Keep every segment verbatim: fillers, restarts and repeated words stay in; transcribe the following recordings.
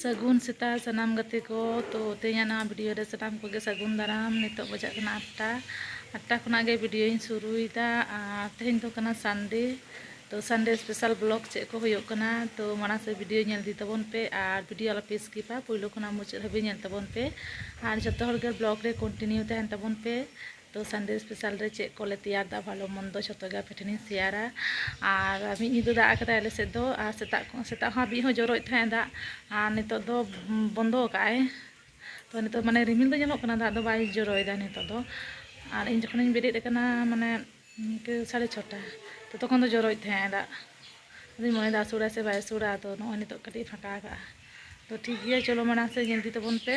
ᱥᱟᱹᱜᱩᱱ ᱥᱮᱛᱟᱜ ᱥᱟᱱᱟᱢ ᱜᱟᱛᱮ ᱠᱚ᱾ ᱛᱚ, ᱛᱮᱦᱮᱧᱟᱜ ᱱᱚᱣᱟ ᱵᱷᱤᱰᱤᱭᱳ ᱨᱮ ᱥᱟᱱᱟᱢ ᱠᱚᱜᱮ ᱥᱟᱹᱜᱩᱱ ᱫᱟᱨᱟᱢ᱾ ᱱᱤᱛᱚᱜ ᱵᱟᱡᱟᱜ ᱠᱟᱱᱟ ᱟᱴᱴᱟ᱾ ᱟᱴᱴᱟ ᱠᱷᱚᱱᱟᱜ ᱜᱮ ᱵᱷᱤᱰᱤᱭᱳᱧ ᱥᱩᱨᱩᱭᱮᱫᱟ᱾ ᱟᱨ ᱛᱮᱦᱮᱧ ᱫᱚ ᱠᱟᱱᱟ ᱥᱟᱱᱰᱮ᱾ ᱛᱚ, ᱥᱟᱱᱰᱮ ᱥᱯᱮᱥᱟᱞ ᱵᱞᱚᱜ ᱪᱮᱫ ᱠᱚ ᱦᱩᱭᱩᱜ ᱠᱟᱱᱟ, ᱛᱚ, ᱢᱟᱲᱟᱝ ᱥᱮᱫ ᱵᱷᱤᱰᱤᱭᱳ ᱧᱮᱞ ᱤᱫᱤ ᱛᱟᱵᱚᱱ ᱯᱮ ᱟᱨ ᱵᱷᱤᱰᱤᱭᱳ ᱟᱞᱚᱯᱮ ᱥᱠᱤᱯᱟ, ᱯᱳᱭᱞᱳ ᱠᱷᱚᱱᱟᱜ ᱢᱩᱪᱟᱹᱫ ᱦᱟᱹᱵᱤᱡ ᱧᱮᱞ ᱛᱟᱵᱚᱱ ᱯᱮ᱾ ᱟᱨ ᱡᱚᱛᱚ ᱦᱚᱲ ᱜᱮ ᱵᱞᱚᱜ ᱨᱮ ᱠᱚᱱᱴᱤᱱᱤᱭᱩ ᱛᱟᱦᱮᱱ ᱛᱟᱵᱚᱱ ᱯᱮ᱾ ᱛᱚ, ᱥᱟᱱᱰᱮ ᱥᱯᱮᱥᱟᱞ ᱨᱮ ᱪᱮᱫ ᱠᱚᱞᱮ ᱛᱮᱭᱟᱨ ᱫᱟ, ᱵᱷᱟᱞᱚ ᱢᱚᱱᱫᱚ ᱡᱷᱚᱛᱚ ᱜᱮ ᱟᱯᱮ ᱴᱷᱮᱱᱤᱧ ᱥᱮᱭᱟᱨᱟ᱾ ᱟᱨ ᱢᱤᱫ ᱧᱤᱫᱟᱹ ᱫᱟᱜ ᱟᱠᱟᱫᱟᱭ ᱟᱞᱮ ᱥᱮᱫ ᱫᱚ, ᱟᱨ ᱥᱮᱛᱟᱜ ᱠᱷᱚᱱ, ᱥᱮᱛᱟᱜ ᱦᱚᱸ ᱦᱟᱹᱵᱤᱡ ᱦᱚᱸ ᱡᱚᱨᱚᱭᱮᱫ ᱛᱟᱦᱮᱸᱫ ᱫᱟᱜ᱾ ᱟᱨ ᱱᱤᱛᱚᱜ ᱫᱚ ᱵᱚᱱᱫᱚ ᱟᱠᱟᱫᱟᱭ᱾ ᱛᱚ, ᱱᱤᱛᱚᱜ ᱢᱟᱱᱮ ᱨᱤᱢᱤᱞ ᱫᱚ ᱧᱮᱞᱚᱜ ᱠᱟᱱᱟ, ᱫᱟᱜ ᱫᱚ ᱵᱟᱭ ᱡᱚᱨᱚᱭᱮᱫᱟ ᱱᱤᱛᱚᱜ ᱫᱚ᱾ ᱟᱨ ᱤᱧ ᱡᱚᱠᱷᱚᱱᱤᱧ ᱵᱮᱨᱮᱫ ᱟᱠᱟᱱᱟ, ᱢᱟᱱᱮ, ᱤᱱᱠᱟᱹ ᱥᱟᱲᱮ ᱪᱷᱚᱴᱟ, ᱛᱚ, ᱛᱚᱠᱷᱚᱱ ᱫᱚ ᱡᱚᱨᱚᱭᱮᱫ ᱛᱟᱦᱮᱸᱫ ᱫᱟᱜ᱾ ᱟᱫᱚᱧ ᱢᱚᱱᱮᱭᱮᱫᱟ ᱟᱹᱥᱩᱲᱟᱭ ᱥᱮ ᱵᱟᱭ ᱟᱹᱥᱩᱲᱟ, ᱛᱚ, ᱱᱚᱜᱼᱚᱭ ᱱᱤᱛᱚᱜ ᱠᱟᱹᱴᱤᱡ ᱯᱷᱟᱸᱠᱟ ᱟᱠᱟᱫᱼᱟ᱾ ᱛᱚ, ᱴᱷᱤᱠ ᱜᱮᱭᱟ, ᱪᱚᱞᱚ ᱢᱟᱲᱟᱝ ᱥᱮᱫ ᱧᱮᱞ ᱤᱫᱤ ᱛᱟᱵᱚᱱ ᱯᱮ᱾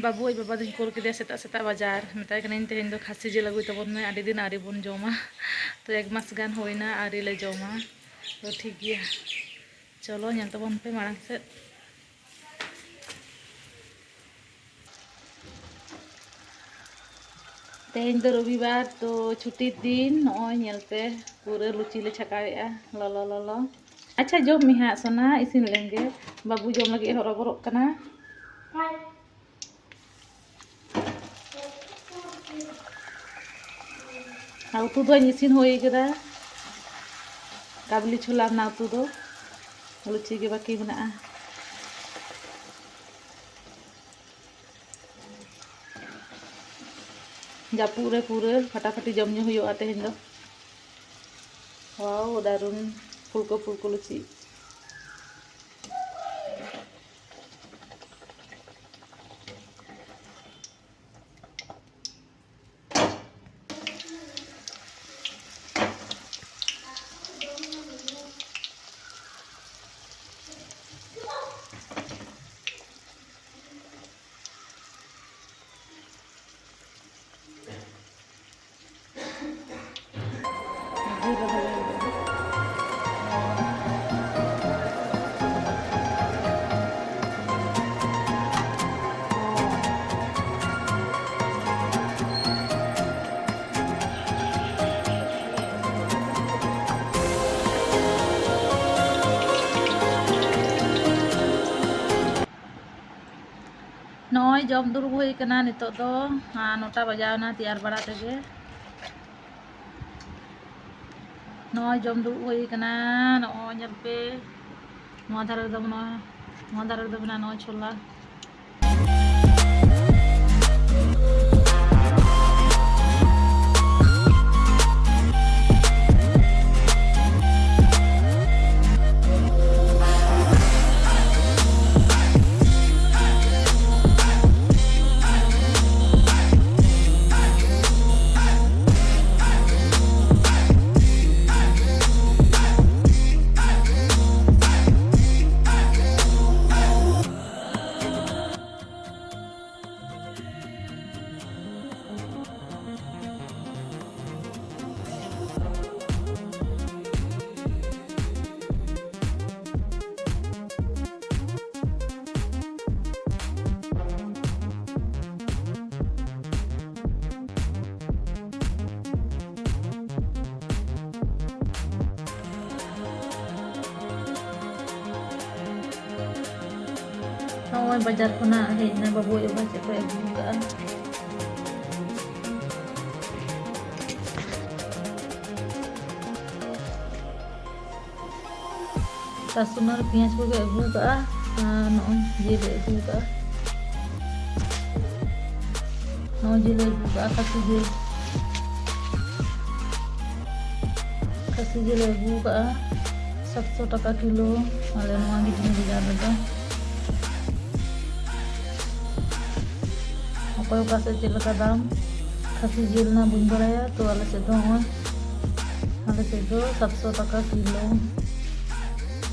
ᱵᱟᱹᱵᱩ ᱟᱡ ᱵᱟᱵᱟ ᱫᱚᱧ ᱠᱩᱞ ᱠᱮᱫᱮᱭᱟ ᱥᱮᱛᱟᱜ ᱥᱮᱛᱟᱜ ᱵᱟᱡᱟᱨ, ᱢᱮᱛᱟᱭ ᱠᱟᱹᱱᱟᱹᱧ, "ᱛᱮᱦᱮᱧ ᱫᱚ ᱠᱷᱟᱹᱥᱤ ᱡᱤᱞ ᱟᱹᱜᱩᱭ ᱛᱟᱵᱚᱱ ᱢᱮ, ᱟᱹᱰᱤ ᱫᱤᱱ ᱟᱹᱣᱨᱤ ᱵᱚᱱ ᱡᱚᱢᱟ, ᱛᱚ, ᱮᱠ ᱢᱟᱥ ᱜᱟᱱ ᱦᱩᱭᱱᱟ ᱟᱹᱣᱨᱤ ᱞᱮ ᱡᱚᱢᱟ, ᱛᱚ, ᱴᱷᱤᱠ ᱜᱮᱭᱟ, ᱪᱚᱞᱚ ᱧᱮᱞ ᱛᱟᱵᱚᱱ ᱯᱮ ᱢᱟᱲᱟᱝ ᱥᱮᱫ᱾" ᱛᱮᱦᱮᱧ ᱫᱚ ᱨᱚᱵᱤᱵᱟᱨ, ᱛᱚ, ᱪᱷᱩᱴᱤ ᱫᱤᱱ᱾ ᱱᱚᱜᱼᱚᱭ ᱧᱮᱞ ᱯᱮ, ᱯᱩᱨᱟᱹ ᱞᱩᱪᱤ ᱞᱮ ᱪᱷᱟᱠᱟᱣᱮᱫᱼᱟ, ᱞᱚᱞᱚ ᱞᱚᱞᱚ᱾ ᱟᱪᱪᱷᱟ, ᱡᱚᱢ ᱢᱮ ᱦᱟᱸᱜ ᱥᱳᱱᱟ, ᱤᱥᱤᱱ ᱞᱮᱱ ᱜᱮ᱾ ᱵᱟᱹᱵᱩ ᱡᱚᱢ ᱞᱟᱹᱜᱤᱫ ᱦᱚᱨᱚᱵᱚᱨᱚᱜ ᱠᱟᱱᱟ᱾ ᱟᱨ ᱩᱛᱩ ᱫᱚᱧ ᱤᱥᱤᱱ ᱦᱩᱭ ᱠᱟᱫᱟ, ᱠᱟᱵᱞᱤ ᱪᱷᱳᱞᱟ ᱨᱮᱱᱟᱜ ᱩᱛᱩ ᱫᱚ᱾ ᱞᱩᱪᱤ ᱜᱮ ᱵᱟᱹᱠᱤ ᱢᱮᱱᱟᱜᱼᱟ᱾ ᱡᱟᱹᱯᱩᱫ ᱨᱮ ᱯᱩᱨᱟᱹ ᱯᱷᱟᱴᱟᱯᱷᱟᱴᱤ ᱡᱚᱢ ᱧᱩ ᱦᱩᱭᱩᱜᱼᱟ ᱛᱮᱦᱮᱧ ᱫᱚ᱾ ᱣᱟᱣ, ᱫᱟᱨᱩᱱ ᱯᱷᱩᱞᱠᱳ ᱯᱷᱩᱞᱠᱳ ᱞᱩᱪᱤ᱾ ᱡᱚᱢ ᱫᱩᱲᱩᱵ ᱦᱩᱭ ᱠᱟᱱᱟ ᱱᱤᱛᱚᱜ ᱫᱚ, ᱟᱨ ᱱᱚᱴᱟ ᱵᱟᱡᱟᱣ ᱮᱱᱟ ᱛᱮᱭᱟᱨ ᱵᱟᱲᱟ ᱛᱮᱜᱮ᱾ ᱱᱚᱜᱼᱚᱭ ᱡᱚᱢ ᱫᱩᱲᱩᱵ ᱦᱩᱭ ᱠᱟᱱᱟ᱾ ᱱᱚᱜᱼᱚᱭ ᱧᱮᱞ ᱯᱮ, ᱱᱚᱣᱟ ᱫᱷᱟᱨᱮ ᱨᱮᱫᱚ ᱢᱮᱱᱟᱜᱼᱟ, ᱱᱚᱣᱟ ᱫᱷᱟᱨᱮ ᱨᱮᱫᱚ ᱢᱮᱱᱟᱜᱼᱟ ᱱᱚᱣᱟ ᱪᱷᱳᱞᱟ᱾ ᱱᱚᱜᱼᱚᱭ ᱵᱟᱡᱟᱨ ᱠᱷᱚᱱᱟᱜ ᱦᱮᱡ ᱮᱱᱟ ᱵᱟᱹᱵᱩ, ᱮᱵᱷᱟ ᱪᱮᱫ ᱠᱚᱭ ᱟᱹᱜᱩ ᱟᱠᱟᱫᱼᱟ᱾ ᱨᱟᱹᱥᱩᱱ ᱟᱨ ᱯᱮᱸᱭᱟᱡᱽ ᱠᱚᱜᱮ ᱟᱹᱜᱩ ᱟᱠᱟᱫᱼᱟ᱾ ᱟᱨ ᱱᱚᱜᱼᱚᱭ ᱡᱤᱞ ᱮ ᱟᱹᱜᱩ ᱟᱠᱟᱫᱼᱟ᱾ ᱱᱚᱜᱼᱚᱭ ᱡᱤᱞ ᱮ ᱟᱹᱜᱩ ᱟᱠᱟᱫᱼᱟ, ᱠᱷᱟᱹᱥᱤ ᱡᱤᱞ᱾ ᱠᱷᱟᱹᱥᱤ ᱡᱤᱞ ᱮ ᱟᱹᱜᱩ ᱟᱠᱟᱫᱼᱟ, ᱥᱟᱛᱥᱚ ᱴᱟᱠᱟ ᱠᱤᱞᱳ᱾ ᱟᱞᱮ ᱱᱚᱣᱟ ᱜᱮ ᱡᱤᱞ ᱵᱟᱡᱟᱨ ᱨᱮᱫᱚ᱾ ᱚᱠᱚᱭ ᱚᱠᱟ ᱥᱮᱫ ᱪᱮᱫ ᱞᱮᱠᱟ ᱫᱟᱢ᱾ ᱠᱷᱟᱹᱥᱤ ᱡᱤᱞ ᱨᱮᱱᱟᱜ ᱵᱟᱹᱧ ᱵᱟᱲᱟᱭᱟ, ᱛᱚ ᱟᱞᱮ ᱥᱮᱫ ᱫᱚ ᱱᱚᱜᱼᱚᱭ, ᱟᱞᱮ ᱥᱮᱫ ᱫᱚ ᱥᱟᱛᱥᱚ ᱴᱟᱠᱟ ᱠᱤᱞᱳ᱾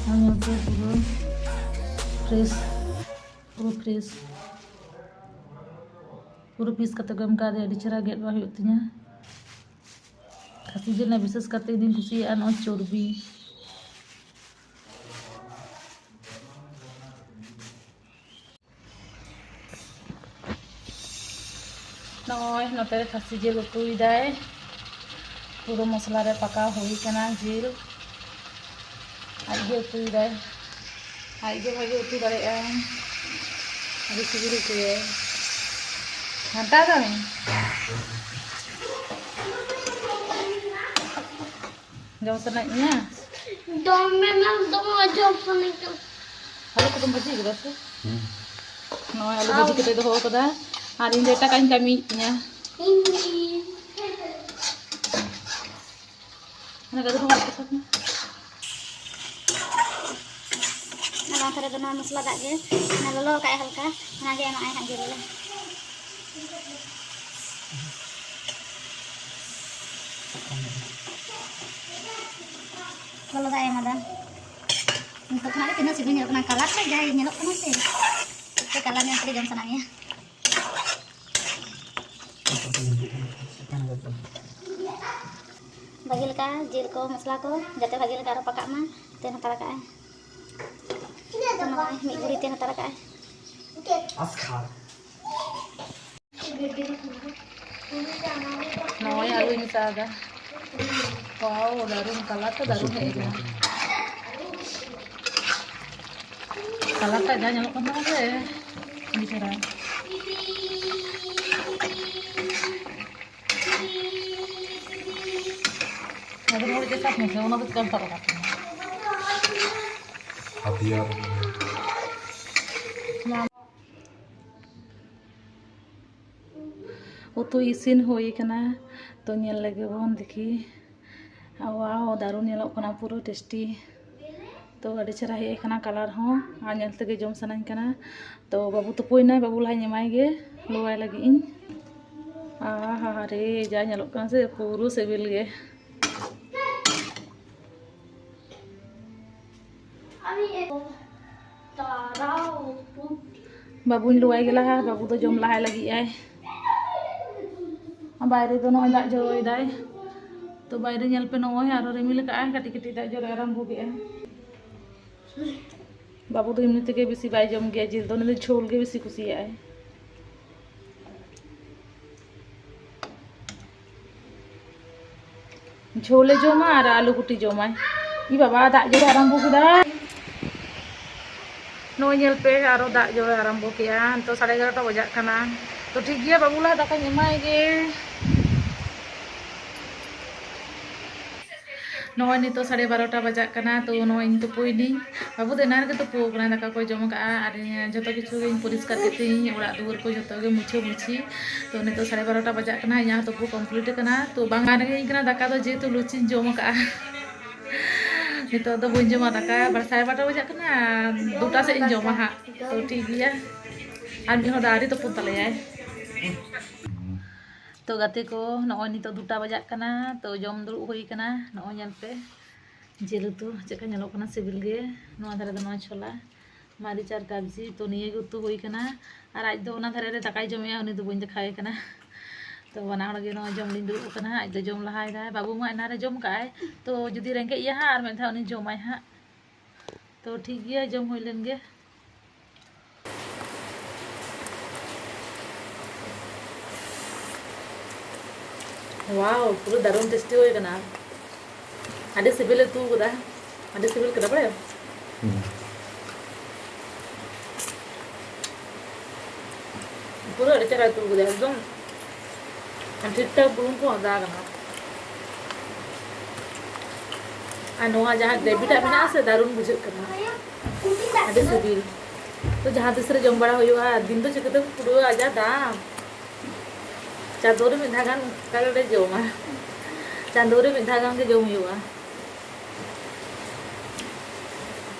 ᱱᱚᱜᱼᱚᱭ ᱧᱮᱞ ᱯᱮ, ᱯᱩᱨᱟᱹ ᱯᱷᱨᱮᱥ, ᱯᱩᱨᱟᱹ ᱯᱷᱨᱮᱥ᱾ ᱯᱩᱨᱟᱹ ᱯᱤᱥ ᱠᱟᱛᱮ ᱠᱚ ᱮᱢ ᱠᱟᱣᱫᱮᱭᱟ, ᱟᱹᱰᱤ ᱪᱮᱦᱨᱟ ᱜᱮᱫ ᱵᱟᱝ ᱦᱩᱭᱩᱜ ᱛᱤᱧᱟᱹ᱾ ᱠᱷᱟᱹᱥᱤ ᱡᱤᱞ ᱨᱮᱱᱟᱜ ᱵᱤᱥᱮᱥ ᱠᱟᱛᱮ ᱤᱧ ᱫᱩᱧ ᱠᱩᱥᱤᱭᱟᱜᱼᱟ ᱱᱚᱜᱼᱚᱭ ᱪᱚᱨᱵᱤ᱾ ᱱᱚᱜᱼᱚᱭ ᱱᱚᱛᱮ ᱨᱮ ᱠᱷᱟᱹᱥᱤ ᱡᱤᱞ ᱩᱛᱩᱭᱮᱫᱟᱭ᱾ ᱯᱩᱨᱟᱹ ᱢᱚᱥᱞᱟ ᱨᱮ ᱯᱟᱠᱟᱣ ᱦᱩᱭ ᱠᱟᱱᱟ ᱡᱤᱞ᱾ ᱟᱡᱜᱮ ᱩᱛᱩᱭᱮᱫᱟᱭ, ᱟᱡᱜᱮ ᱵᱷᱟᱜᱮ ᱩᱛᱩ ᱫᱟᱲᱮᱭᱟᱜᱼᱟᱭ, ᱟᱹᱰᱤ ᱥᱤᱵᱤᱞ ᱩᱛᱩᱭᱟᱭ᱾ ᱜᱷᱟᱱᱴᱟᱣ ᱠᱟᱜ ᱢᱮ᱾ ᱡᱚᱢ ᱥᱟᱱᱟᱭᱮᱫ ᱢᱮᱭᱟ? ᱫᱚᱢᱮ ᱢᱮ ᱫᱚᱢᱮ ᱡᱚᱢ ᱥᱟᱱᱟᱧ ᱠᱟᱱᱟ᱾ ᱟᱹᱞᱩ ᱠᱚᱫᱚᱢ ᱵᱷᱟᱹᱡᱤ ᱠᱟᱫᱟ ᱥᱮ? ᱦᱩᱸ᱾ ᱱᱚᱜᱼᱚᱭ ᱟᱹᱞᱩ ᱵᱷᱟᱹᱡᱤ ᱠᱟᱛᱮ ᱫᱚᱦᱚ ᱠᱟᱫᱟ᱾ ᱟᱨ ᱤᱧ ᱫᱚ ᱮᱴᱟᱜᱟᱜ ᱤᱧ ᱠᱟᱹᱢᱤᱭᱮᱫ ᱛᱤᱧᱟ᱾ ᱤᱧ ᱚᱱᱟ ᱜᱟᱹᱫᱩ ᱠᱚ ᱵᱟᱝ ᱠᱚᱥᱟ ᱠᱟᱱᱟ᱾ ᱟᱨ ᱱᱚᱣᱟ ᱠᱚᱨᱮ ᱫᱚ ᱱᱚᱣᱟ ᱢᱚᱥᱞᱟ ᱫᱟᱜ ᱜᱮ, ᱚᱱᱟ ᱞᱚᱞᱚ ᱠᱟᱜᱼᱟᱭ ᱦᱟᱞᱠᱟ, ᱚᱱᱟ ᱜᱮ ᱮᱢᱟᱜᱼᱟᱭ ᱦᱟᱸᱜ ᱡᱤᱞ ᱨᱮ᱾ ᱞᱚᱞᱚ ᱫᱟᱜ ᱮ ᱮᱢᱟᱫᱟ᱾ ᱱᱤᱛᱚᱜ ᱠᱷᱚᱱᱟᱜ ᱜᱮ ᱛᱤᱱᱟᱹᱜ ᱥᱤᱵᱤᱞ ᱧᱮᱞᱚᱜ ᱠᱟᱱᱟ, ᱠᱟᱞᱟᱨ ᱛᱮ ᱡᱟᱭ ᱧᱮᱞᱚᱜ ᱠᱟᱱᱟ ᱥᱮ, ᱥᱮ ᱠᱟᱞᱟᱨ ᱧᱮᱞ ᱛᱮᱜᱮ ᱡᱚᱢ ᱥᱟᱱᱟ ᱢᱮᱭᱟ᱾ ᱵᱷᱟᱜᱮ ᱞᱮᱠᱟ ᱡᱤᱞ ᱠᱚ ᱢᱚᱥᱞᱟ ᱠᱚ ᱡᱟᱛᱮ ᱵᱷᱟᱜᱮ ᱞᱮᱠᱟ ᱨᱟᱯᱟᱜ ᱠᱟᱜ ᱢᱟ, ᱛᱮᱱ ᱦᱟᱛᱟᱲ ᱠᱟᱜᱼᱟᱭ᱾ ᱱᱚᱜᱼᱚᱭ ᱢᱤᱫ ᱜᱷᱩᱲᱤ ᱛᱮᱱ ᱦᱟᱛᱟᱲ ᱠᱟᱜᱼᱟᱭ᱾ ᱱᱚᱜᱼᱚᱭ ᱟᱹᱞᱩᱧ ᱢᱮᱥᱟᱣᱫᱟ᱾ ᱣᱟᱣ, ᱫᱟᱨᱩᱱ ᱠᱟᱞᱟᱨ ᱛᱚ ᱫᱟᱨᱩᱱ ᱦᱮᱡ ᱟᱠᱟᱱᱟ᱾ ᱠᱟᱞᱟᱨ ᱴᱟᱜ ᱡᱟ ᱧᱮᱞᱚᱜ ᱠᱟᱱ ᱛᱟᱢᱟ ᱥᱮ, ᱟᱹᱰᱤ ᱪᱮᱦᱨᱟ᱾ ᱟᱫᱚ ᱱᱚᱰᱮ ᱪᱮᱥᱟ ᱢᱮᱥᱮ, ᱚᱱᱟ ᱫᱚ ᱪᱤᱠᱟᱹᱢ ᱥᱟᱵ ᱟᱠᱟᱫ ᱛᱟᱢᱟ? ᱦᱟᱛᱤᱭᱟᱨ᱾ ᱩᱛᱩ ᱤᱥᱤᱱ ᱦᱩᱭ ᱟᱠᱟᱱᱟ, ᱛᱚ ᱧᱮᱞ ᱞᱮᱜᱮ ᱵᱚᱱ ᱫᱮᱠᱷᱤ᱾ ᱣᱟᱣ, ᱫᱟᱨᱩᱱ ᱧᱮᱞᱚᱜ ᱠᱟᱱᱟ, ᱯᱩᱨᱟᱹ ᱴᱮᱥᱴᱤ᱾ ᱛᱚ ᱟᱹᱰᱤ ᱪᱮᱦᱨᱟ ᱦᱮᱡ ᱟᱠᱟᱱᱟ ᱠᱟᱞᱟᱨ ᱦᱚᱸ, ᱟᱨ ᱧᱮᱞ ᱛᱮᱜᱮ ᱡᱚᱢ ᱥᱟᱱᱟᱧ ᱠᱟᱱᱟ᱾ ᱛᱚ ᱵᱟᱹᱵᱩ ᱛᱩᱯᱩᱭᱮᱱᱟᱭ, ᱵᱟᱹᱵᱩ ᱞᱟᱦᱟᱧ ᱮᱢᱟᱭ ᱜᱮ, ᱞᱚᱣᱟᱭ ᱞᱟᱹᱜᱤᱫ ᱤᱧ᱾ ᱟᱦᱟ ᱨᱮ, ᱡᱟ ᱧᱮᱞᱚᱜ ᱠᱟᱱᱟ ᱥᱮ, ᱯᱩᱨᱟᱹ ᱥᱤᱵᱤᱞ ᱜᱮ᱾ ᱵᱟᱹᱵᱩᱧ ᱞᱚᱣᱟᱭ ᱜᱮ ᱞᱟᱦᱟ, ᱵᱟᱹᱵᱩ ᱫᱚ ᱡᱚᱢ ᱞᱟᱦᱟᱭ ᱞᱟᱹᱜᱤᱫ ᱟᱭ᱾ ᱵᱟᱭᱨᱮ ᱫᱚ ᱱᱚᱜᱼᱚᱭ ᱫᱟᱜ ᱡᱚᱨᱚᱭᱮᱫᱟᱭ, ᱛᱚ ᱵᱟᱭᱨᱮ ᱧᱮᱞ ᱯᱮ, ᱱᱚᱜᱼᱚᱭ ᱟᱨᱚ ᱨᱤᱢᱤᱞ ᱠᱟᱜᱼᱟᱭ, ᱠᱟᱹᱴᱤᱡ ᱠᱟᱹᱴᱤᱡ ᱫᱟᱜ ᱡᱚᱨᱚ ᱟᱨᱟᱢᱵᱷᱚ ᱠᱮᱜᱼᱟᱭ᱾ ᱵᱟᱹᱵᱩ ᱫᱚ ᱮᱢᱱᱤ ᱛᱮᱜᱮ ᱵᱮᱥᱤ ᱵᱟᱭ ᱡᱚᱢ ᱜᱮᱭᱟ ᱡᱤᱞ ᱫᱚ, ᱩᱱᱤ ᱫᱚ ᱡᱷᱳᱞ ᱜᱮ ᱵᱮᱥᱤ ᱠᱩᱥᱤᱭᱟᱜᱼᱟᱭ᱾ ᱡᱷᱳᱞᱮ ᱡᱚᱢᱟ ᱟᱨ ᱟᱹᱞᱩ ᱠᱩᱴᱤ ᱡᱚᱢᱟᱭ᱾ ᱤ ᱵᱟᱵᱟ, ᱫᱟᱜ ᱡᱚᱨᱚ ᱟᱨᱟᱢᱵᱷᱚ ᱠᱮᱫᱟ᱾ ᱱᱚᱜᱼᱚᱭ ᱧᱮᱞ ᱯᱮ, ᱟᱨᱚ ᱫᱟᱜ ᱡᱚᱨᱚ ᱟᱨᱟᱢᱵᱷᱚ ᱠᱮᱜᱼᱟ᱾ ᱱᱤᱛᱚᱜ ᱥᱟᱲᱮ ᱮᱜᱟᱨᱚᱴᱟ ᱵᱟᱡᱟᱜ ᱠᱟᱱᱟ᱾ ᱛᱚ ᱴᱷᱤᱠ ᱜᱮᱭᱟ, ᱵᱟᱹᱵᱩ ᱞᱟᱦᱟ ᱫᱟᱠᱟᱧ ᱮᱢᱟᱭ ᱜᱮ᱾ ᱱᱚᱜᱼᱚᱭ ᱱᱤᱛᱚᱜ ᱥᱟᱲᱮ ᱵᱟᱨᱚᱴᱟ ᱵᱟᱡᱟᱜ ᱠᱟᱱᱟ, ᱛᱚ ᱱᱚᱜᱼᱚᱭ ᱤᱧ ᱛᱩᱯᱩᱭᱱᱤᱧ᱾ ᱵᱟᱹᱵᱩ ᱫᱚ ᱮᱱᱟᱱ ᱨᱮᱜᱮ ᱛᱩᱯᱩ ᱟᱠᱟᱱᱟᱭ, ᱫᱟᱠᱟ ᱠᱚᱭ ᱡᱚᱢ ᱟᱠᱟᱫᱼᱟ, ᱟᱨ ᱤᱧ ᱡᱷᱚᱛᱚ ᱠᱤᱪᱷᱩ ᱜᱤᱧ ᱯᱚᱨᱤᱥᱠᱟᱨ ᱠᱮᱫ ᱛᱤᱧ, ᱚᱲᱟᱜ ᱫᱩᱣᱟᱹᱨ ᱠᱚ ᱡᱷᱚᱛᱚ ᱜᱮ ᱢᱩᱪᱷᱟᱹ ᱢᱩᱪᱷᱤ᱾ ᱛᱚ ᱱᱤᱛᱚᱜ ᱥᱟᱲᱮ ᱵᱟᱨᱚᱴᱟ ᱵᱟᱡᱟᱜ ᱠᱟᱱᱟ, ᱤᱧᱟᱹᱜ ᱦᱚᱸ ᱛᱩᱯᱩ complete ᱟᱠᱟᱱᱟ᱾ ᱛᱚ ᱵᱟᱝ ᱨᱮᱸᱜᱮᱡ ᱤᱧ ᱠᱟᱱᱟ ᱫᱟᱠᱟ ᱫᱚ, ᱡᱮᱦᱮᱛᱩ ᱞᱩᱪᱤᱧ ᱡᱚᱢ ᱟᱠᱟᱫᱼᱟ᱾ ᱱᱤᱛᱚᱜ ᱫᱚ ᱵᱟᱹᱧ ᱡᱚᱢᱟ ᱫᱟᱠᱟ, ᱵᱟᱨ ᱥᱟᱲᱮ ᱵᱟᱨᱚᱴᱟ ᱵᱟᱡᱟᱜ ᱠᱟᱱᱟ, ᱫᱩᱴᱟ ᱥᱮᱫ ᱤᱧ ᱡᱚᱢᱟ ᱦᱟᱸᱜ᱾ ᱛᱚ ᱴᱷᱤᱠ ᱜᱮᱭᱟ, ᱟᱨ ᱢᱤᱫ ᱦᱚᱲ ᱫᱚ ᱟᱹᱣᱨᱤ ᱛᱩᱯᱩ ᱛᱟᱞᱮᱭᱟᱭ᱾ ᱛᱚ ᱜᱟᱛᱮ ᱠᱚ, ᱱᱚᱜᱼᱚᱭ ᱱᱤᱛᱚᱜ ᱫᱩᱴᱟ ᱵᱟᱡᱟᱜ ᱠᱟᱱᱟ, ᱛᱚ ᱡᱚᱢ ᱫᱩᱲᱩᱵ ᱦᱩᱭ ᱠᱟᱱᱟ᱾ ᱱᱚᱜᱼᱚᱭ ᱧᱮᱞ ᱯᱮ, ᱡᱤᱞ ᱩᱛᱩ ᱪᱮᱫ ᱞᱮᱠᱟ ᱧᱮᱞᱚᱜ ᱠᱟᱱᱟ, ᱥᱤᱵᱤᱞ ᱜᱮ᱾ ᱱᱚᱣᱟ ᱫᱷᱟᱨᱮ ᱫᱚ ᱱᱚᱣᱟ ᱪᱷᱚᱞᱟ, ᱢᱟᱹᱨᱤᱪ ᱟᱨ ᱠᱟᱵᱽᱡᱤ, ᱛᱚ ᱱᱤᱭᱟᱹ ᱜᱮ ᱩᱛᱩ ᱦᱩᱭ ᱠᱟᱱᱟ᱾ ᱟᱨ ᱟᱡ ᱫᱚ ᱚᱱᱟ ᱫᱷᱟᱨᱮ ᱨᱮ ᱫᱟᱠᱟᱭ ᱡᱚᱢᱮᱜᱼᱟ, ᱩᱱᱤ ᱫᱚ ᱵᱟᱹᱧ ᱫᱮᱠᱷᱟᱣᱮ ᱠᱟᱱᱟ᱾ ᱛᱚ ᱵᱟᱱᱟ ᱦᱚᱲ ᱜᱮ ᱱᱚᱜᱼᱚᱭ ᱡᱚᱢ ᱞᱤᱧ ᱫᱩᱲᱩᱵ ᱟᱠᱟᱱᱟ, ᱟᱡ ᱫᱚ ᱡᱚᱢ ᱞᱟᱦᱟᱭᱮᱫᱟᱭ᱾ ᱵᱟᱹᱵᱩ ᱢᱟ ᱮᱱᱟᱱ ᱨᱮ ᱡᱚᱢ ᱠᱟᱜᱼᱟᱭ, ᱛᱚ ᱡᱩᱫᱤ ᱨᱮᱸᱜᱮᱡ ᱮᱭᱟ ᱦᱟᱸᱜ, ᱟᱨ ᱢᱤᱫ ᱫᱷᱟᱣ ᱩᱱᱤ ᱡᱚᱢᱟᱭ ᱦᱟᱸᱜ᱾ ᱛᱚ ᱴᱷᱤᱠ ᱜᱮᱭᱟ, ᱡᱚᱢ ᱦᱩᱭ ᱞᱮᱱ ᱜᱮ᱾ ᱣᱟᱣ, ᱯᱩᱨᱟᱹ ᱫᱟᱨᱩᱱ ᱴᱮᱥᱴᱤ ᱦᱩᱭ ᱠᱟᱱᱟ᱾ ᱟᱹᱰᱤ ᱥᱤᱵᱤᱞᱮ ᱩᱛᱩ ᱠᱟᱫᱟ, ᱟᱹᱰᱤ ᱥᱤᱵᱤᱞ ᱠᱟᱫᱟ, ᱵᱟᱲᱟᱭᱟᱢ? ᱯᱩᱨᱟᱹ ᱟᱹᱰᱤ ᱪᱮᱦᱨᱟ ᱩᱛᱩ ᱠᱟᱫᱟ, ᱮᱠᱫᱚᱢ ᱴᱷᱤᱠ ᱴᱷᱟᱠ ᱵᱩᱞᱩᱝ ᱠᱚ ᱟᱫᱟ ᱠᱟᱱᱟ᱾ ᱟᱨ ᱱᱚᱣᱟ ᱡᱟᱦᱟᱸ ᱜᱨᱮᱵᱷᱤ ᱴᱟᱜ ᱢᱮᱱᱟᱜᱼᱟ ᱥᱮ, ᱫᱟᱨᱩᱱ ᱵᱩᱡᱷᱟᱹᱜ ᱠᱟᱱᱟ, ᱟᱹᱰᱤ ᱥᱤᱵᱤᱞ᱾ ᱛᱚ ᱡᱟᱦᱟᱸ ᱛᱤᱥ ᱨᱮ ᱡᱚᱢ ᱵᱟᱲᱟ ᱦᱩᱭᱩᱜᱼᱟ, ᱫᱤᱱ ᱫᱚ ᱪᱤᱠᱟᱹᱛᱮᱢ ᱠᱩᱲᱟᱹᱣᱟ, ᱡᱟ ᱫᱟᱢ᱾ ᱪᱟᱸᱫᱳ ᱨᱮ ᱢᱤᱫ ᱫᱷᱟᱣ ᱜᱟᱱ ᱚᱱᱠᱟ ᱜᱮᱞᱮ ᱡᱚᱢᱟ, ᱪᱟᱸᱫᱳ ᱨᱮ ᱢᱤᱫ ᱫᱷᱟᱣ ᱜᱟᱱ ᱜᱮ ᱡᱚᱢ ᱦᱩᱭᱩᱜᱼᱟ᱾